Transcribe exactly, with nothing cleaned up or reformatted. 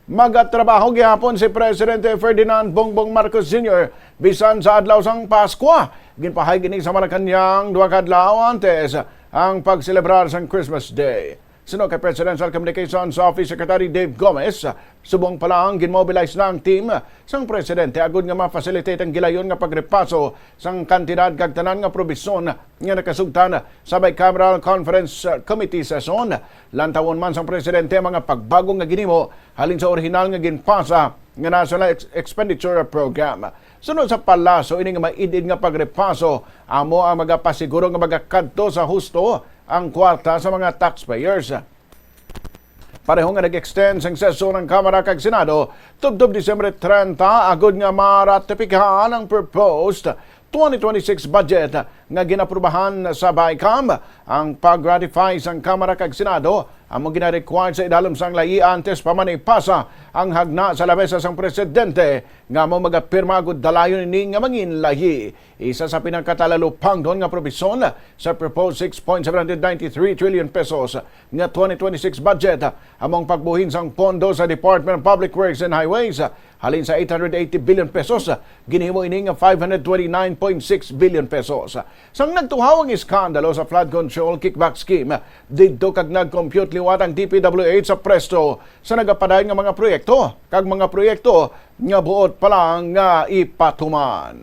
Magatrabaho gihapon si Presidente Ferdinand Bongbong Marcos Junior bisan sa adlaw sang Paskwa. Ginpahayag ini sa Malacañang duha ka adlaw antes ang pagselebrar sang Christmas Day. Suno kay Presidential Communications Office Secretary Dave Gomez, subong pa lang ginmobilize na ang team sang presidente agud nga ma-facilitate ang gilayon nga pagrepaso sang kantidad kag tanan nga probisyon nga nakasugtan sa bicameral conference, uh, committee session. Lantawon man sang presidente ang mga pagbago nga ginhimo halin sa orihinal nga ginpasa nga National Ex- Expenditure Program. Sunod sa palaso, ini nga maid-id nga pagrepaso amo ang magapasiguro nga magakadto sa husto ang kwarta sa mga taxpayers. Pareho nga nag-extend sang sesyon ang Kamara kag Senado tubtob Disyembre treinta agud nga maratipikahan ang proposed twenty twenty-six budget nga ginaprubahan sa BICAM. Ang pag-ratify sang Kamara kag Senado amo gina-require sa idalom sang layi antes pa man ipasa ang hagna sa lamesa sang presidente nga amo magapirma agud dalayon ini nga mangin layi. Isa sa pinakatalalupangdon nga probisyon sa proposed six point seven hundred ninety-three trillion pesos nga twenty twenty-six budget amo ang pagbuhin sang pondo sa Department of Public Works and Highways. Halin sa eight hundred eighty billion pesos, ginhimo ini nga five hundred twenty-nine point six billion pesos. Sang nagtuhaw ang iskandalo sa flood control kickback scheme, didto kag nag-compute liwat ang D P W H sa presto sa nagapadayon nga mga proyekto kag mga proyekto nga buot pa lang nga ipatuman.